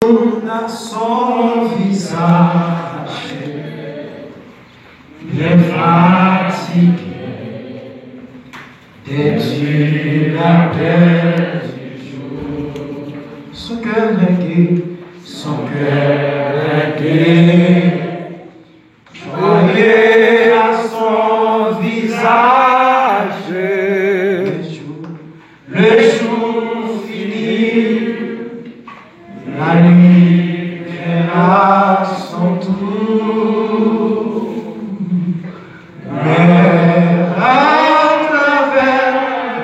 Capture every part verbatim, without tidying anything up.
Tourna son visage, bien fatigué d'être une appel du jour. Son cœur inquiet, son cœur inquiet. Joyeux à son visage, le jour, le jour fini, la nuit vient à son tour. Mais à travers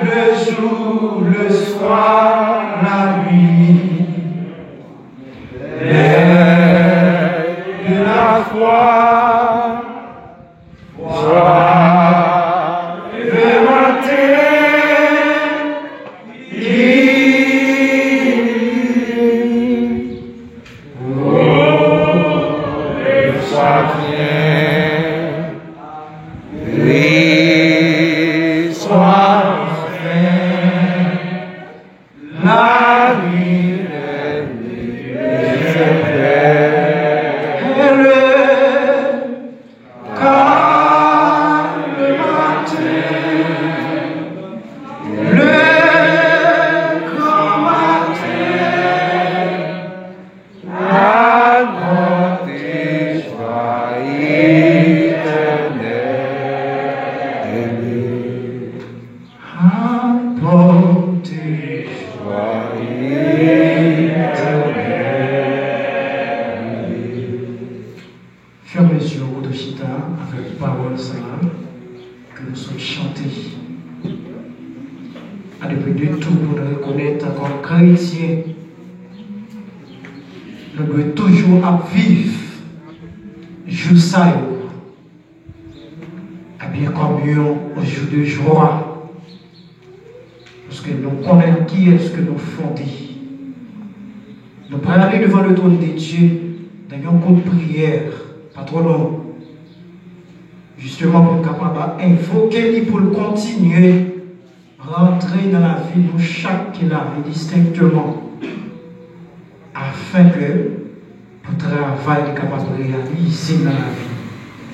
le jour, le soir, la nuit, l'heure de la croix, soir et matin, il pour le soir vient, l'histoire enfin. La nuit est éternelle, car le matin, le grand matin, apporte joie éternelle. Apporte joie éternelle. Fèmen zye w kote w chita avèk pawòl sa a ke nou sot chante. A depi de tou pou nou rekonèt ankò kretyen, nou dwe toujou ap viv jou sa yo. Ebyen, kòm yon jou de jwa, paske nou konnen kiyès ke nou fonde. Nou prale devan le trône de Dieu nan yon kout priyè, pa twò long, jisteman pou n kapab envoke li pou l kontinye rantre nan lavi nou chak ki la, endistenkteman, afin ke pou travay li kapab reyalize nan lavi.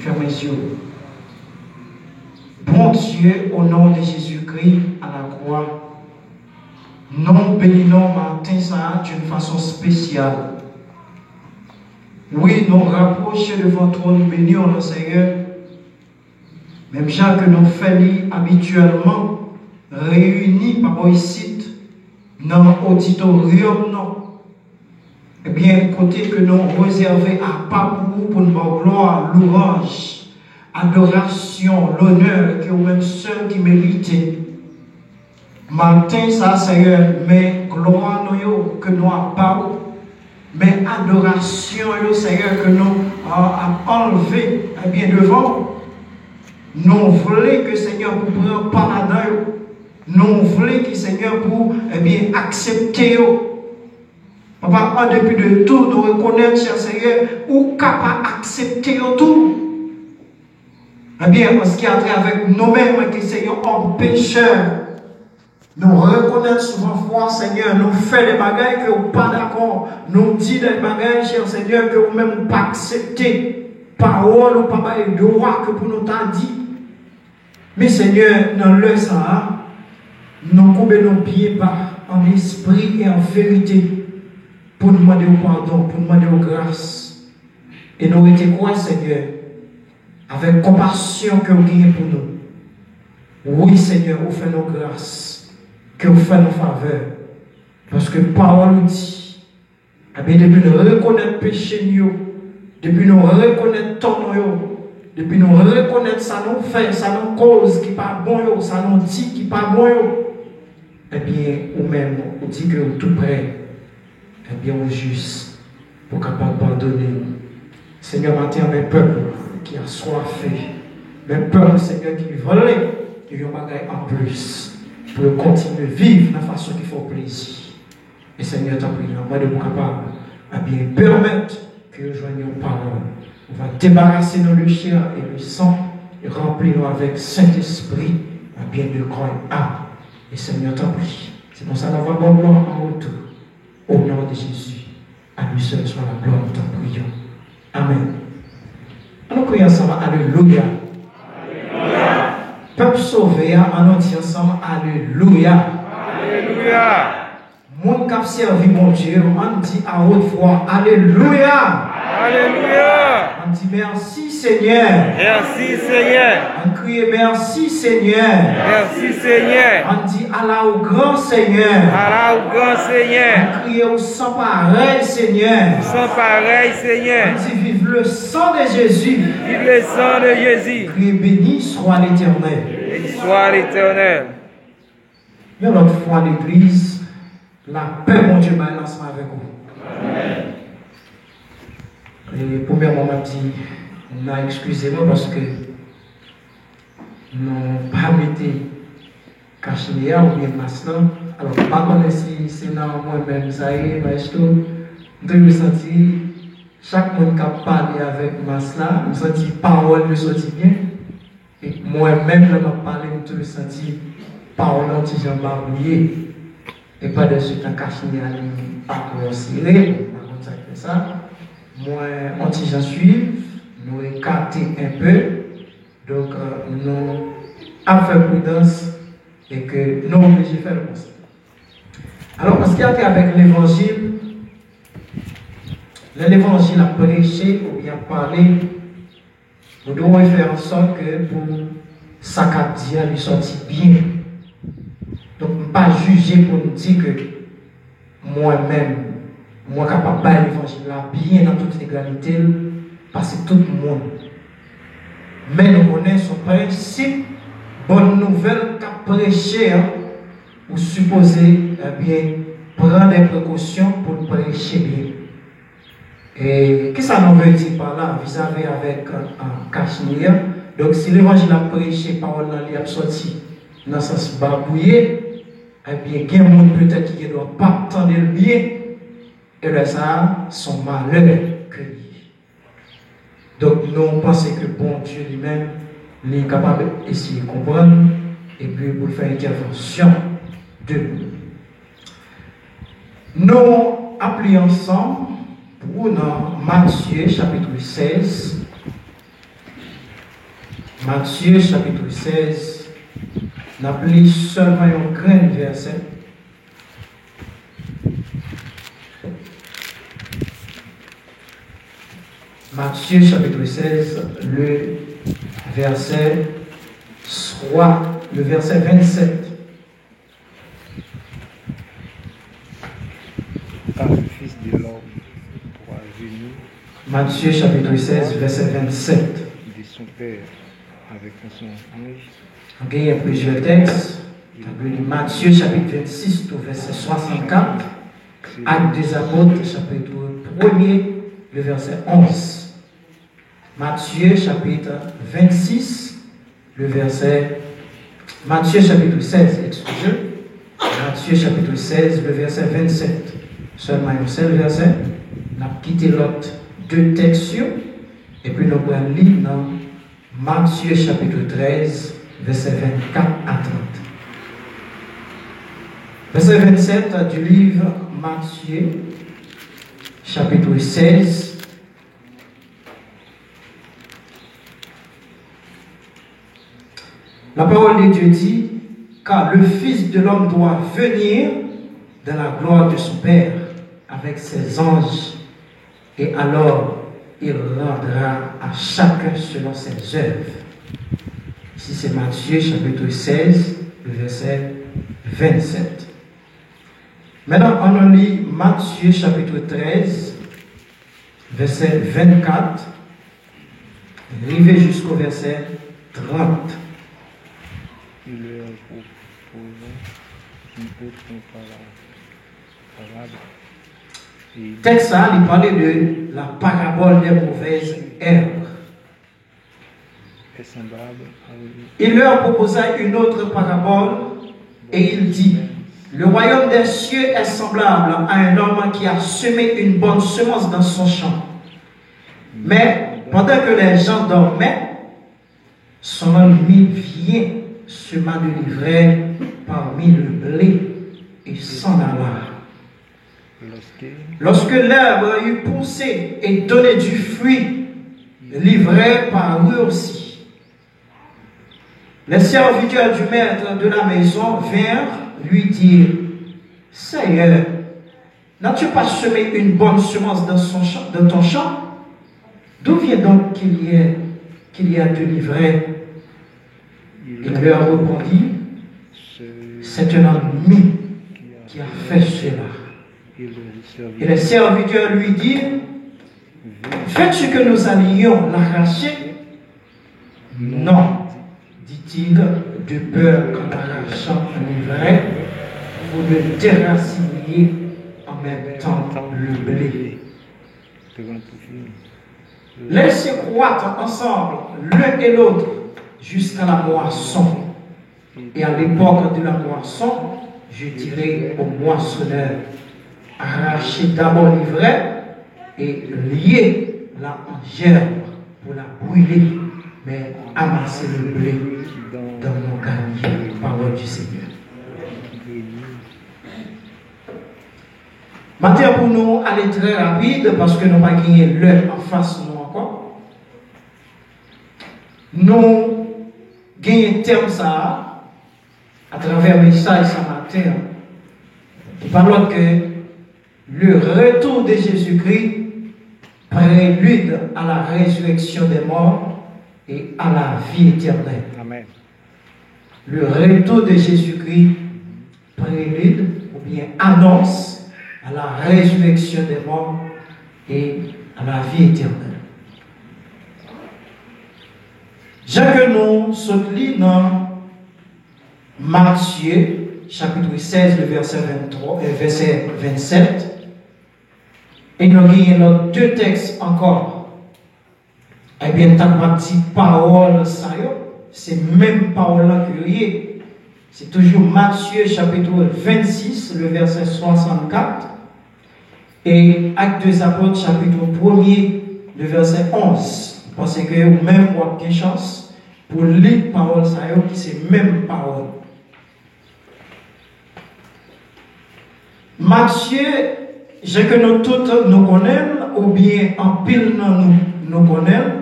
Fèmen zye w. Bondye, o non de Jezikri a la kwa, non w beni non w maten sa a d'une façon spéciale. Wi, nou rapwoche devan twòn beni w lan, Senyè, menm jan ke nou fè li abityèlman, reyini pa bò isit, nan oditoryòm nan, ebyen, kote ke nou rezève apa pou ou, pou n ba w glwa, louwanj, adorasyon, lonè ke ou menm sèl ki merite. Maten sa a, Senyè, men glwa nou yo ke nou ap ba ou, men adorasyon yo, Senyè, ke nou, a, ap anlve, ebyen, devan ou. Nou vle ke, Senyè, pou pran pa ladan yo. Nou vle ke, Senyè, pou, ebyen, aksepte yo. Papa, an depi de tou, nou rekonèt, chè Senyè, ou ka pa aksepte yo tou. Ebyen, an ce qui a trait avèk nou menm, ki se yon òm pechè, nou rekonèt souvan fwa, Senyè, nou fè de bagay ke ou pa dakò. Nou di de bagay, chè Senyè, ke ou menm ou pa aksepte. Pawòl ou pa bay dwa ke pou nou ta di. Men, Senyè, nan lè sa a, nou koube nou byen ba, an espri e an verite, pou nou mande w padon, pou nou mande w gras. E nou rete kwè, Senyè, avèk konpasyon ke w genyen pou nou. Wi, Senyè, ou fè nou gras, ke w fè nou favè. Paske pawòl ou di, ebyen, depi nou rekonèt peche n yo, depi nou rekonèt tò nou yo, depi nou rekonèt sa nou fè, sa nou koz ki pa bon yo, sa nou di ki pa bon yo, ebyen, ou menm, ou di ke ou tou prè, ebyen, ou jis pou kapab padone nou. Senyè, maten an, men pèp ou ki aswafe, men pèp ou, Senyè, ki vle yon bagay anplis pou yo kontinye viv nan fason ki fè w plezi. E Senyè, tanpri, nou mande pou kapab, ebyen, pèmèt ke yo jwenn yon pawòl. Ou va debarase nou de chè e de san e ranpli nou avèk Sentespri, ebyen, de kò e am. E Senyè, tanpri, se konsa n ap ba w glwa an retou. O non de Jezi. À lui seul soit la gloire, nous t'en prions. Amen. Ann nou kriye ansanm, alelouya. Pèp sove a, ann nou di ansanm, alelouya. Alelouya. Moun k ap sèvi Bondye yo, ann di a wot vwa, alelouya. Alelouya. Ann di mèsi Senyè. Mèsi Senyè. Ann kriye mèsi Senyè. Mèsi Senyè. Ann di à la au grand Seigneur. À la au grand Seigneur. Ann kriye ou san parèy Senyè. San parèy Senyè. Ann di vive le sang de Jésus. Vive le sang de Jésus. Kriye béni soit l'Éternel. Béni soit l'Éternel. Yon lòt fwa legliz, lapè Bondye bay la ansanm avèk ou. E premyèman, m ap di n a eskize nou paske nou pa mete kachne a oubyen mas lan. Alò, m pa konnen si se nan mwen menm sa ye, maestro. M toujou santi chak moun k ap pale avèk mas la, m santi pawòl yo soti byen. E mwen menm, lè m ap pale, m toujou santi pawòl lan yon ti jan babouye. E pandansetan, kachne a li pa twò sere, m pa konn sa k fè sa. Mwen, yon ti jan swiv, nou ekate enpe. Donk, euh, nou ap fè pridans e ke nou oblije fè l konsa. Alò, an se ki a twa avèk levanjil, lè levanjil ap preche oubyen ap pale, ou dwe fè an sòt ke pou sa k ap di a li sòti byen. Donk, m pa jije pou m di ke mwen menm, mwen kapab bay levanjil la byen nan tout entegralite l, pase tout moun. Men nou konnen se yon prensip bòn nouvèl k ap preche an, ou sipoze, ebyen, pran de prekosyon pou l preche byen. E kisa nou vle di pa la vizavi avèk, a, kachne a? Donk, si levanjil ap preche, pawòl lan li ap sòti nan sans babouye, ebyen, gen moun petèt ki gendwa p ap tande l byen, e lè sa a, se yon malè ke li ye. Donk, nou panse ke Bondye li menm, li kapab eseye konprann, epi pou l fè entèvansyon de nou. Nou ap li ansanm pou nan Matye chapit sèz. Matye chapit sèz, n ap li sèlman yon grenn vèsè. Matthieu chapitre seize, le verset trois, le verset vingt-sept. Quand le Fils de l'homme doit venir Matthieu chapitre seize, verset vingt-sept. De son Père avec son ange. Genyen plizyè tèks. N ap li Matye chapit vennsis tou vèsè swasannkat, Actes des Apôtres chapit premye, le vèsè onz. Matye chapit vennsis, le vèsè, Matye chapit sèz, eskize, Matye chapit sèz, le vèsè vennsèt. Sèlman yon sèl vèsè, n ap kite lòt de tèks yo, epi nou pral li nan Matthieu chapitre treize, versets vingt-quatre à trente. Verset vingt-sept du livre Matthieu, chapitre seize. La parole de Dieu dit, car le Fils de l'homme doit venir dans la gloire de son Père avec ses anges. Et alors, il rendra à chacun selon ses œuvres. Ici, c'est Matthieu chapitre seize, le verset vingt-sept. Maintenant, on lit Matthieu chapitre treize, verset vingt-quatre, rive jusqu'au verset trente. Il leur proposa une autre para-, parabole. Tèks sa a, li pale de la parabole des mauvaises herbes. Est semblable à une Il leur proposa une autre parabole et il dit, le royaume des cieux est semblable à un homme qui a semé une bonne semence dans son champ. Mais pendant que les gens dormaient, son ennemi vient, sema de l'ivraie parmi le blé et s'en alla. Lorsque l'herbe eut poussé et donné du fruit, l'ivraie parut aussi. Les serviteurs du maître de la maison vinrent lui dire, Seigneur, n'as-tu pas semé une bonne semence dans son champ, dans ton champ? D'où vient donc qu'il y ait, qu'il y a de l'ivraie? Il leur répondit, c'est un ennemi qui a fait cela. Et les serviteurs lui dirent, Veux-tu que nous allions l'arracher? Non, dit-il, de peur qu'en arrachant l'ivraie, vous ne déraciniez en même temps le blé. Laissez croître ensemble l'un et l'autre jusqu'à la moisson. Et à l'époque de la moisson, je dirai au moissonneur, arrachez d'abord l'ivraie et liez-la en gerbe pour la brûler, mais amassez le blé dans mon granier. Parole du Seigneur. Maten an, pou nou ale trè rapid, paske nou pa genyen lè anfas nou ankò. Nou genyen tèm sa a, atravè mesaj sa maten an, ki pa lòt ke le retour de Jésus-Christ, prélude à la résurrection des morts et à la vie éternelle. Amen. Le retour de Jésus-Christ, prélude ou bien annonce à la résurrection des morts et à la vie éternelle. Jan ke nou sot li nan Matye, chapit sèz, le vèsè venntwa, euh, vèsè vennsèt, e nou genyen lòt de tèks ankò. Ebyen, ta kapab di pawòl sa yo, se menm pawòl lan ke yo ye. Se toujou Matye, chapit vennsis, le vèsè swasannkat, e Actes des Apôtres, chapit premye, le vèsè onz. Paske ou menm w ap gen chans pou li pawòl sa yo ki se menm pawòl. Matye, jan ke nou tout nou konnen l, oubyen anpil nan nou, nou konnen l,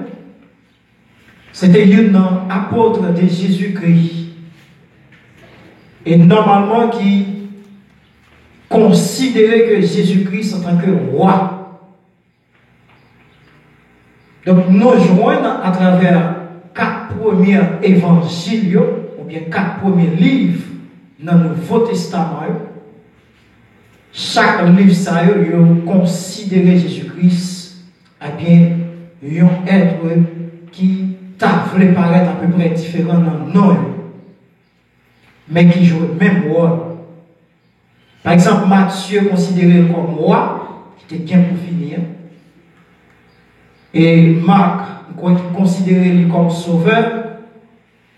se te youn nan apot de Jezikri. E nòmalman ki konsidere ke Jezikri antanke wa. Donk, nou jwenn atravè kat premye evanjil yo, oubyen kat premye liv nan Nouvo Testaman yo, chak liv sa yo, yo konsidere Jezikri, ebyen, yon èt ki ta vle parèt apeprè diferan nan non yo, men ki jwe menm wòl. Pa egzanp, Matye konsidere l kòm wa, ki te gen pou fini an. E Mak, m kwè ki konsidere li kòm sovè.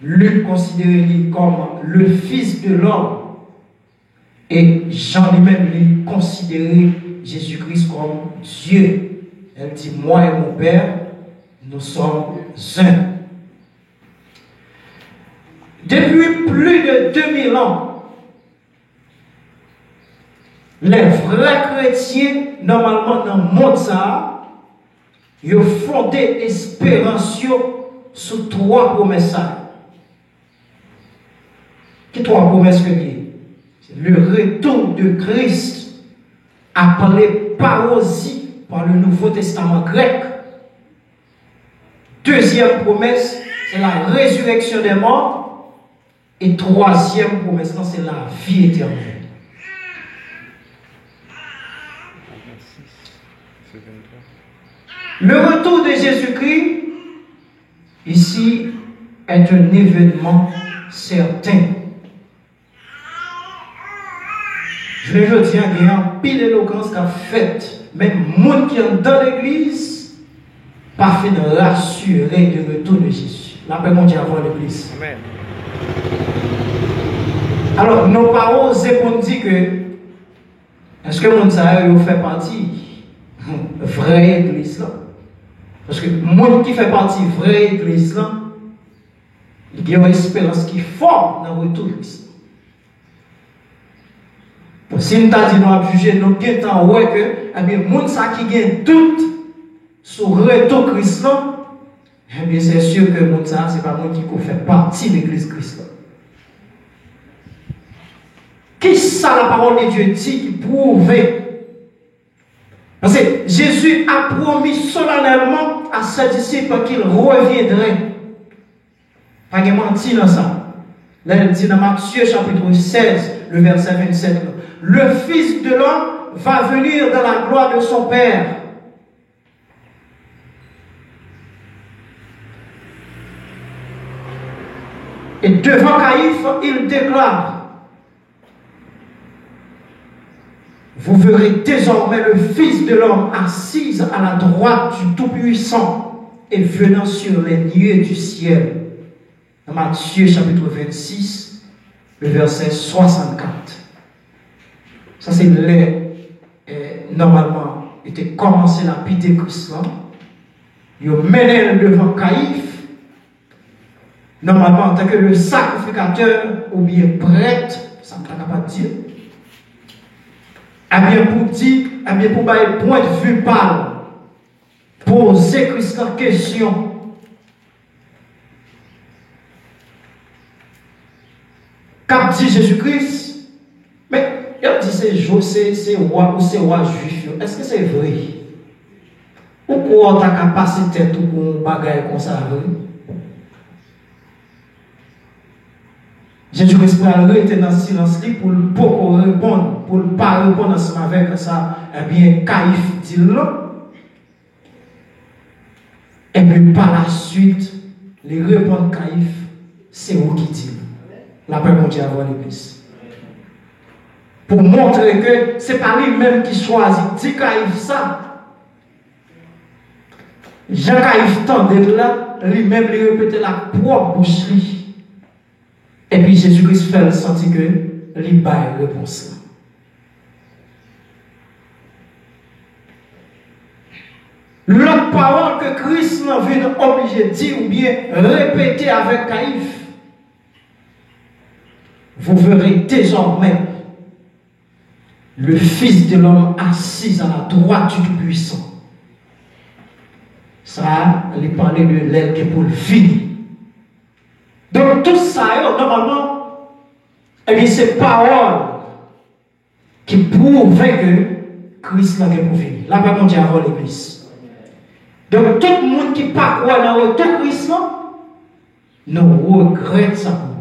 Lik konsidere li kòm le Fils de l'homme. E Jan li menm, li konsidere Jezikri kòm Dye. Lè l di, Moi et mon Père, nous sommes un. Depuis plus de deux mille ans, lè vrè kretyen, nòmalman, nan mond sa a, yo fonde esperans yo sou twa pwomès sa yo. Ki twa pwomès ke l ye? Se le retour de Christ, appelé parousie par le Nouveau Testament grec. Dezyèm pwomès, se la résurrection des morts. E twazyèm pwomès lan, se lavi etènèl. Le retour de Jésus-Christ ici est un événement certain. Jounen jodi a, gen anpil elokans k ap fèt. Menm moun ki anndan legliz pa fin rasire de retour de Jésus. Lapè Bondye avè w, legliz. Amèn. Alò, nou pa oze pou n di ke, èske moun sa yo, yo fè pati vrè egliz la? Paske moun ki fè pati vrè egliz la, li gen yon esperans ki fò nan retour Kris la. Si n ta di nou ap jije, nou gentan wè ke, ebyen, moun sa ki gen dout sou retou Kris lan, ebyen, se si ke moun sa, se pa moun ki ko fè pati legliz Kris lan. Kisa la parole de Dieu di ki pwouve? Paske Jezi a pwomi solanèlman a se disip ke l revyendrè. Pa gen manti nan sa. Lè l di nan Matye chapit sèz, le vèsè vennsenk la, le Fils de l'homme va venir dans la gloire de son Père. Et devant Caïphe, il déclare, vous verrez désormais le Fils de l'homme assis à la droite du Tout-Puissant et venant sur les nuées du ciel. Nan Matye chapit vennsis, le vèsè swasannkat. Sa se lè, eh, nòmalman, yo te kòmanse lapide Kris lan. Yo mennen l devan Kayif. Nòmalman, antanke le sakrifikatè oubyen prèt, sa m ta kapab di, ebyen, pou di, ebyen, pou bay pwendvi pa l, poze Kris lan kesyon, k ap di Jezi Kris, men, y ap di se, se, se wa, ou se wa jwif yo. Èske se vre? Ou kwè w ta ka pase tèt ou pou yon bagay konsa vre? Jezi Kris pral rete nan silans li pou l poko reponn, pou l pa reponn ansanm avèk sa, ebyen, Kayif di l lan. Epi pa la swit, li reponn Kayif, se ou ki di l. Lapè Bondye avè w, legliz. Pou montre ke se pa li menm ki chwazi di Kayif sa. Jan Kayif tande l la, li menm li repete l ak pwòp bouch li. Epi Jezi Kris fè l santi ke li bay repons la. Lòt pawòl ke Kris lan vin oblije di oubyen repete avèk Kayif, vous verrez désormais le Fils de l'homme assis à la droite du Tout-Puissant. Sa a, li pale de lè l gen pou l vini. Donk, tout sa yo, nòmalman, ebyen, se pawòl ki pwouve ke Kris lan gen pou vini. Lapè Bondye avè w, legliz. Donk, tout moun ki pa kwè nan retou Kris lan, nou regrèt sa pou ou.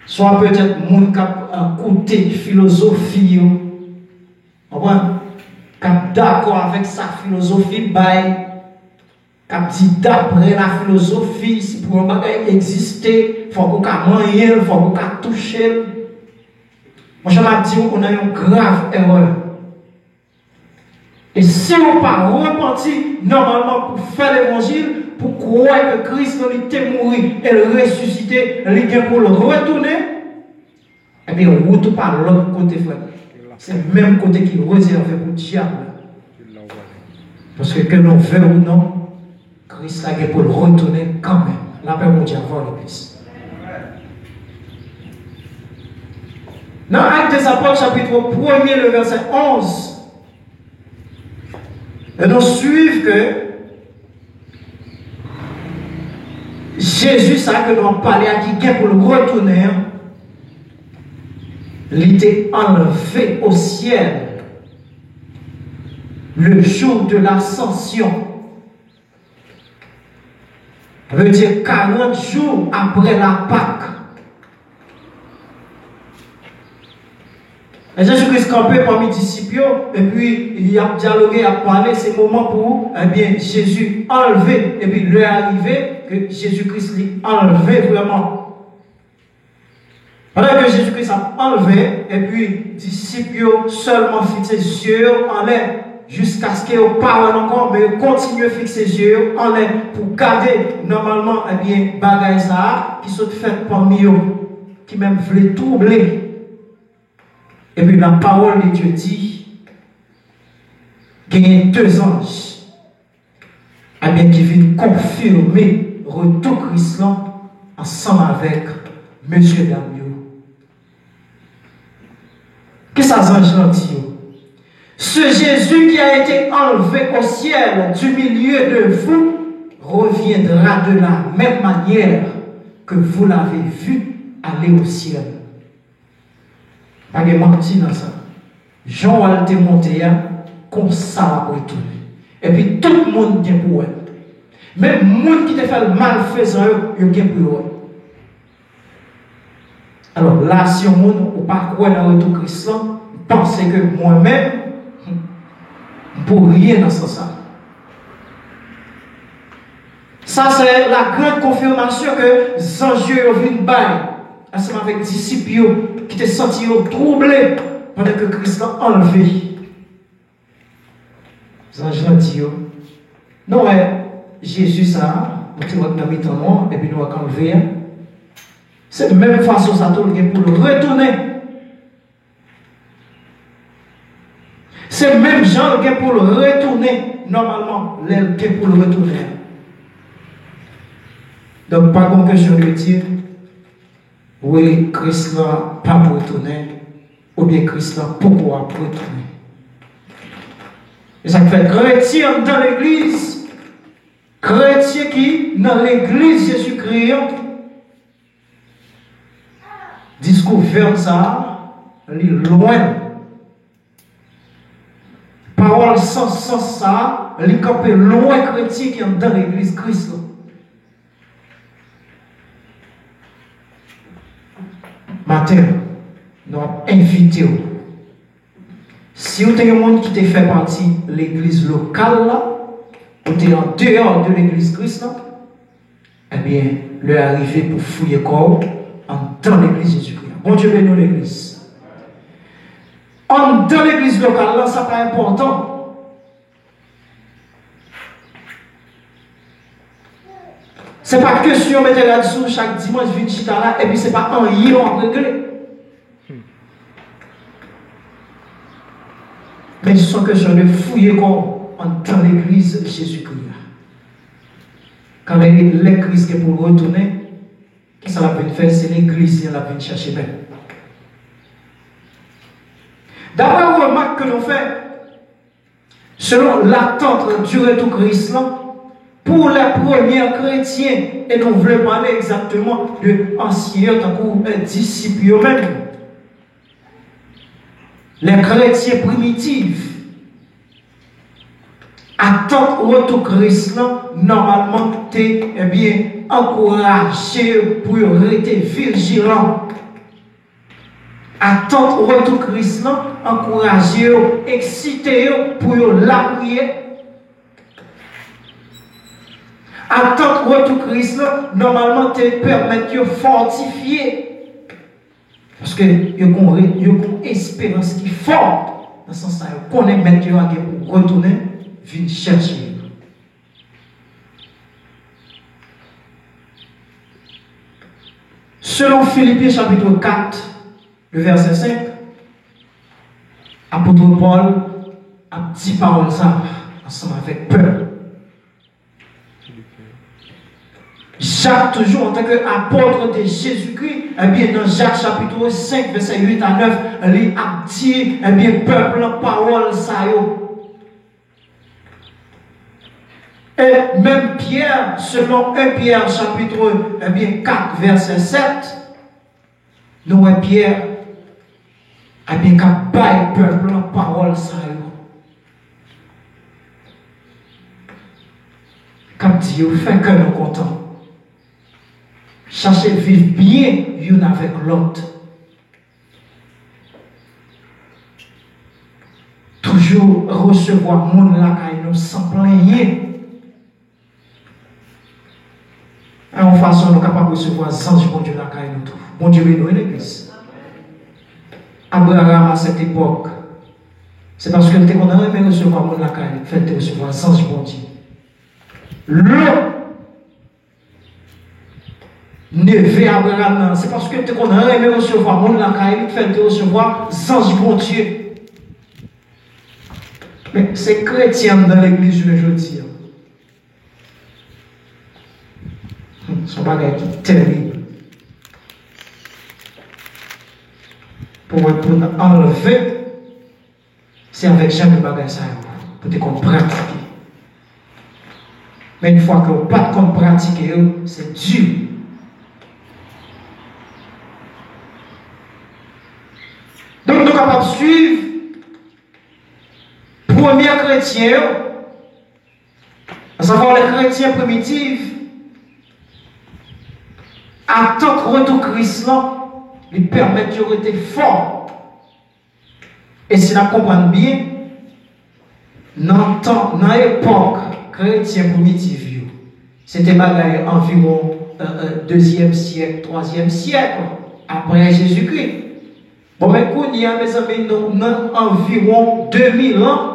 Swa petèt moun k ap, eh, koute filozofi yo, konprann? K ap dakò avèk sa filozofi bay, k ap di, daprè la filozofi, si pou yon bagay egziste, fòk ou ka manyen l, fòk ou ka touche l. Monchè, m ap di w, ou nan yon grav erè. E si w pa repanti, nòmalman, pou fè levanjil, pou kwè ke Kris lan li te mouri e l resisite, li gen pou l retounen, ebyen, wout ou pa lòt kote, frè m. Se menm kote ki rezève pou dyab la. Paske ke nou vle ou non, Kris la gen pou l retounen kanmenm. Lapè Bondye avè w, legliz. Nan Actes des Apôtres, chapit premye, le vèsè onz, e nou swiv ke Jezi sa ke nou ap pale a ki gen pou l retounen an, li te anlve o syèl le jour de l'Ascension. Vle di karant jou apre Lapak. E Jezi Kris kanpe pami disip yo, epi y ap dyaloge, y ap pale, se moman pou, ebyen, Jezi anlve, epi lè a rive ke Jezi Kris li anlve vrèman. Pandan ke Jezi Kris ap anlve, epi disip yo sèlman fikse zye yo anlè, jiskaske yo pa wè l ankò, men yo kontinye fikse zye yo anlè pou gade, nòmalman, ebyen, bagay sa a ki sot fèt pami yo, ki menm vle twouble. Epi la parole de Dieu dit, genyen de zanj, ebyen, ki vin konfime retou Kris lan ansanm avèk mesyedam yo. Kisa zanj lan di yo? Ce Jésus qui a été enlevé au ciel du milieu de vous reviendra de la même manière que vous l'avez vu aller au ciel. Pa gen manti nan sa. Jan w al te monte a, konsa l ap retounen. Epi tout moun gen pou wè l. Menm moun ki te fè l malfezan yo, yo gen pou yo wè l. Alò, la, si yon moun ou pa kwè nan retou Kris lan, m panse ke mwen menm, m pou rye nan sans sa. Sa se la grande confirmation ke zanj yo, yo vin bay ansanm avèk disip yo ki te santi yo twouble pandan ke Kris lan anlve. Zanj lan di yo, "Nou wè Jezi sa a, nou te wè l nan mitan nou an, epi nou wè k anlve a. Se menm fason sa tou l gen pou l retounen." Se menm jan l gen pou l retounen nòmalman, lè l gen pou l retounen an. Donk, pa gen kesyon de di, wi, Kris lan p ap retounen, oubyen Kris lan poko ap retounen. E sa k fè kretyen anndan legliz, kretyen ki nan legliz Jezikri an, diskou vèb sa a, li lwen. Pawòl san sans sa a, li kanpe lwen kretyen ki anndan legliz Kris lan. Maten, nou ap envite w. Si w te yon moun ki te fè pati legliz lokal la, ou te an deyò de legliz Kris lan, ebyen, lè a rive pou fouye kò w anndan legliz Jezikri a. Bondye beni w, legliz. Anndan legliz lokal la, sa pa enpòtan. Se pa kesyon mete rad sou ou chak dimanch, vin chita la, epi se pa anyen w ap regle. Men se yon kesyon de fouye kò w anndan legliz Jezikri a. Kan lè, lè Kris gen pou l retounen, kisa l ap vin fè? Se legliz li an l ap vin chèche menm. Daprè remak ke nou fè, selon latant du retour Kris lan, pou lè premye kretyen, e nou vle pale egzakteman de ansyen yo, tankou, eh, disip yo menm. Lè kretyen primitif, atant retou Kris lan, nòmalman, te, ebyen, ankouraje yo pou yo rete vijilan. Atant retou Kris lan ankouraje yo, eksite yo pou yo lapriyè. Atant retou Kris lan, nòmalman, te pèmèt yo fòtifye. Paske yo gon re-, yo gon esperans ki fò. Nan sans sa, yo konnen Mèt yo a gen pou retounen vin chèche yo. Selon Filipyen chapit kat, le vèsè senk, apot Pòl ap di pawòl sa ansanm avèk pèp. Jak toujou, antanke apot de Jezikri, ebyen, nan Jak chapit senk, vèsè uit a nèf, li ap di, ebyen, pèp lan pawòl sa yo. E menm Pyè, selon en Pyè chapit, ebyen, kat, vèsè sèt, nou wè Pyè, ebyen, k ap bay pèp lan pawòl sa yo. K ap di yo, fè kè nou kontan. Chache viv byen youn avèk lòt. Toujou resevwa moun lakay nou san plenyen. Yon fason nou kapab resevwa zanj Bondye lakay nou tou. Bondye beni w, wi, legliz. Abraram, a sèt epòk, se paske l te konn renmen resevwa moun lakay li k fè l te resevwa zanj Bondye. Lòt neve Abraram nan, se paske l te konn renmen resevwa moun lakay li k fè l te resevwa zanj Bondye. Men, se kretyen anndan legliz jounen jodi a. Hmm, se yon bagay ki terib. Pou Pou, pou n anlve, se avèk jan de bagay sa yo pou te konn pratike. Men yon fwa ke w pa t konn pratike yo, se di. Donk, nou kapab swiv premye kretyen yo, asavwa lè kretyen primitif, atant retou Kris lan, li pèmèt yo rete fò. E si n ap konprann byen, nan tan, nan epòk kretyen primitif yo, se te bagay anviwon, euh, euh, dezyèm syèk, twazyèm syèk apre Jezikri. Bon, men kounye a, mezanmi, nou nan anviwon de mil an,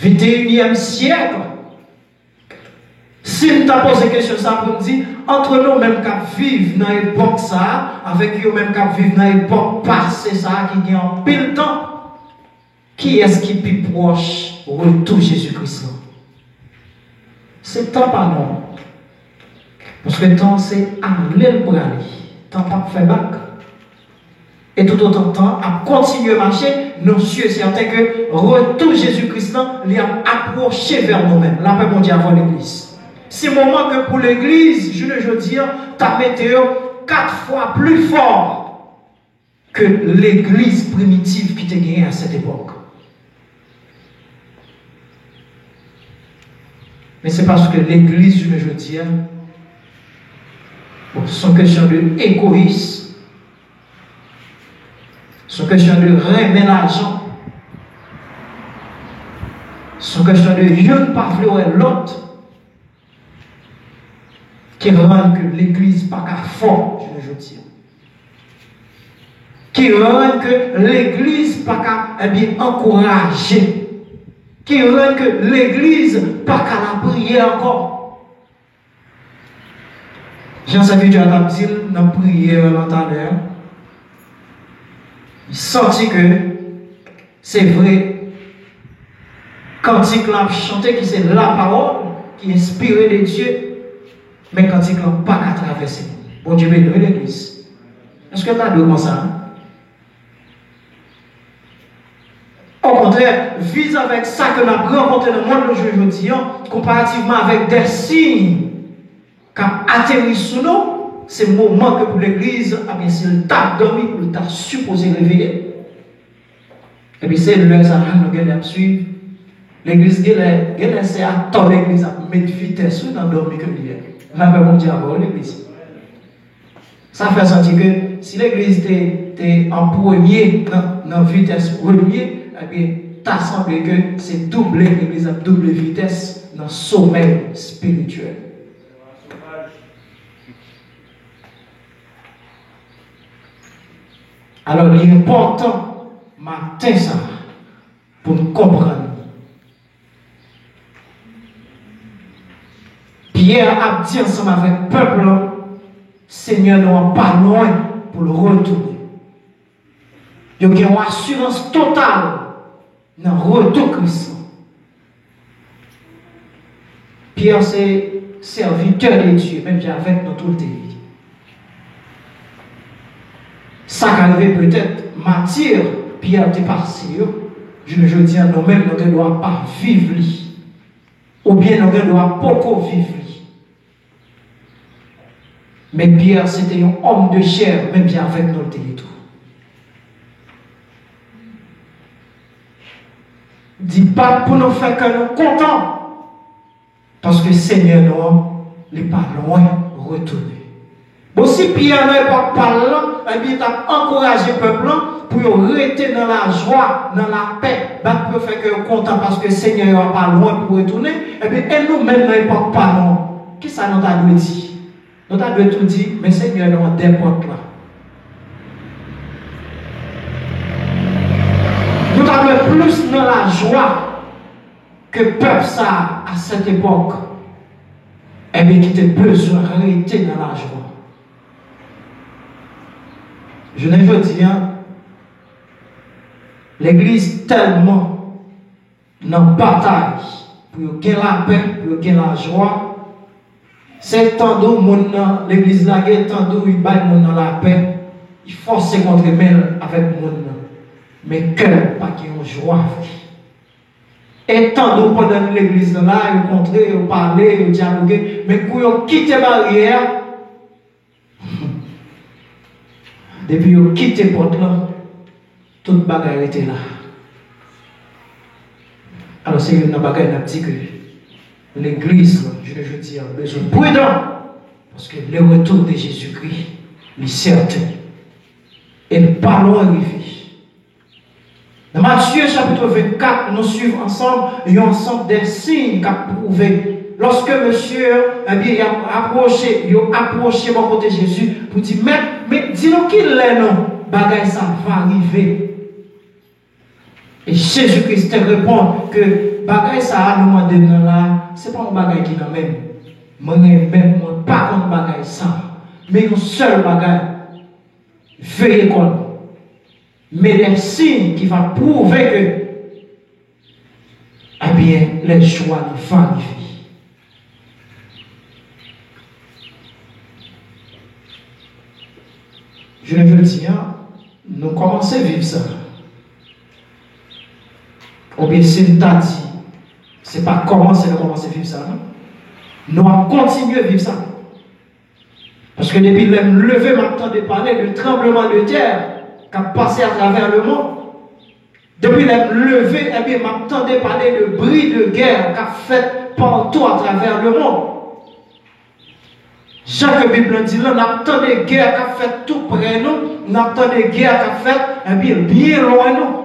venteyinyèm syèk. Si m ta poze kesyon sa pou m di, antre nou menm k ap viv nan epòk sa a, avèk yo menm k ap viv nan epòk pase sa a ki gen anpil tan, kiyès ki pi pwòch retou Jezi Kris lan? Se tan pa nou an. Paske tan se ale l prale. Tan p ap fè bak. E toutotan tan ap kontinye mache, nou si e sèten ke retou Jezi Kris lan, li ap apwoche vè nou menm. Lapè Bondye avè w, legliz. Se moman ke pou legliz, jounen jodi a, ta mete yo kat fwa pli fò ke legliz primitif ki te genyen a sèt epòk. Men se paske legliz jounen jodi a, bon, se yon kesyon de egoyis, se yon kesyon de renmen lajan, se yon kesyon de youn pa vle wè lòt, ki rann ke legliz pa ka fò jounen jodi a. Ki rann ke legliz pa ka, ebyen, ankouraje. Ki rann ke legliz pa ka lapriyè ankò. Jan sèvitè a t ap di l nan priyè lan talè a, li santi ke, se vre, kantik lan ap chante ki se lapawòl ki enspire de Dye, men kantik lan pa ka travèse moun. Bondye beni w, wi, legliz. Èske n ta dwe konsa? Okontrè, viz avèk sa ke n ap rankontre nan mond nou jounen jodi a, konparativman avèk de siy k ap ateri sou nou, se moman ke pou legliz, ebyen, si l t ap dòmi, pou l ta sipoze reveye l. Epi se lè sa a nou genlè ap swiv. Legliz genlè, genlè se atò legliz ap met vitès, wi, nan dòmi ke li ye. Lapè Bondye avè w, legliz. Sa fè santi ke si legliz te, te an premye nan, nan vitès premye, ebyen, ta sanble ke se double, legliz ap double vitès nan somèy espirityèl. Alò, li enpòtan maten sa a pou n konprann. Pyè ap di ansanm avèk pèp lan, Senyè nou an pa lwen pou l retounen. Yo gen yon asirans total nan retou Kris lan. Pyè se sèvitè de Dye, menm jan avèk nou tou l te ye. Sa ka rive petèt mati Pyè te pase yo, jounen jodi a, nou menm, nou gen dwa pa viv li. Oubyen nou gen dwa poko viv li. Men Pyè se te yon òm de chè, menm jan avèk nou l te ye tou. Di bat pou nou fè kè nou kontan, paske Senyè nou an, li pa lwen retounen. Bon, si Pyè nan epòk pa l lan, ebyen, t ap ankouraje pèp lan pou yo rete nan lajwa, nan lapè, bat pou yo fè kè yo kontan, paske Senyè yo a pa lwen pou retounen, ebyen, e nou menm nan epòk pa nou an, kisa nou ta dwe di? Nou ta dwe tou di, men Senyè nou an dèyè pòt la. Nou ta dwe plis nan lajwa ke pèp sa a, a sèt epòk, ebyen, ki te bezwen rete nan lajwa. Jounen jodi a, legliz tèlman nan batay pou yo gen lapè, pou yo gen lajwa. Se tande w moun nan legliz la gen, tande w li bay moun nan lapè, Li fòse kontre men l avèk moun nan, men kè l pa gen yon jwa vre. E tande w pandan legliz nan la, yo kontre, yo pale, yo dyaloge, men kou yo kite baryè a, depi yo kite pòt lan, tout bagay rete la. Alò, se youn nan bagay n ap di ke legliz lan, jounen jodi a, bezwen pridan, paske le retour de Jésus-Christ, li sèten. E l pa lwen rive. Nan Matye chapit vennkat, nou swiv ansanm yon ansanm de siy k ap pwouve. Lòske mesye yo, ebyen, y ap apwoche, yo apwoche bò kote Jezi pou di, Mèt, men di nou ki lè non bagay sa va rive? E Jezi Kris te reponn ke bagay sa a nou mande m nan la, se pa yon bagay ki nan men m. Mwen menm, mwen pa konn bagay sa. Men yon sèl bagay, veye kò nou. Men de siy ki va pwouve ke, ebyen, lè jou a li va rive. Jounen jodi a, nou kòmanse viv sa. Oubyen si n ta di, se pa kòmanse nou kòmanse viv sa, non. Nou ap kontinye viv sa. Paske depi lè m leve, m ap tande pale de tranbleman de tè k ap pase atravè lemonn. Depi lè m leve, ebyen, m ap tande pale de bri de gè k ap fèt patou atravè lemonn. Jan ke Bib lan di l lan, n ap tande gè k ap fèt tou prè nou, n ap tande gè k ap fèt, ebyen, byen lwen nou.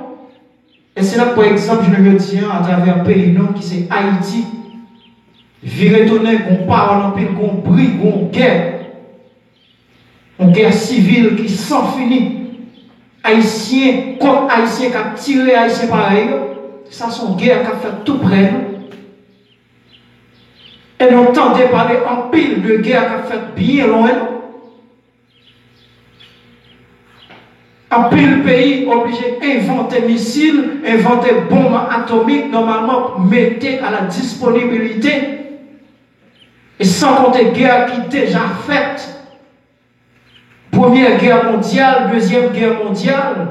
E si n ap pran egzanp jounen jodi a atravè peyi nou ki se Ayiti, vire tounen, gon pawòl anpil, gon bri, gon gè. Yon gè sivil ki san fini. Ayisyen kont Ayisyen k ap tire Ayisyen parèy yo. Sa se yon gè k ap fèt tou prè nou. E nou tande pale anpil de gè k ap fèt byen lwen nou. Anpil peyi oblije envante misil, envante bonm atomik, nòmalman mete a la disponibilite. E san konte gè ki deja fèt. Premyè gè mondyal, dezyèm gè mondyal.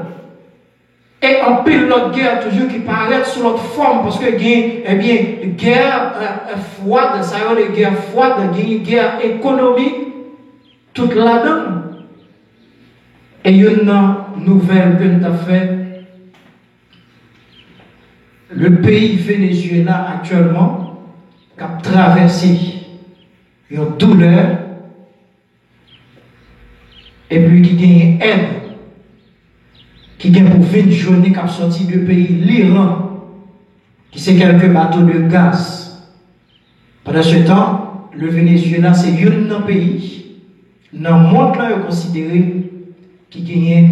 E anpil lòt gè toujou ki parèt sou lòt fòm, paske gen, ebyen, gè, e, e, fwad, sa yo rele gè fwad, gen gè ekonomik, tout ladan l. E youn nan nouvèl ke n t ap fè, le peyi Venezuela aktyèlman k ap travèse yon doulè, epi ki genyen èd ki gen pou vin jwenn li k ap sòti de peyi Liran, ki se kèlke bato de gaz. Pandan se tan, le Venezuela se youn nan peyi nan mond lan yo konsidere ki genyen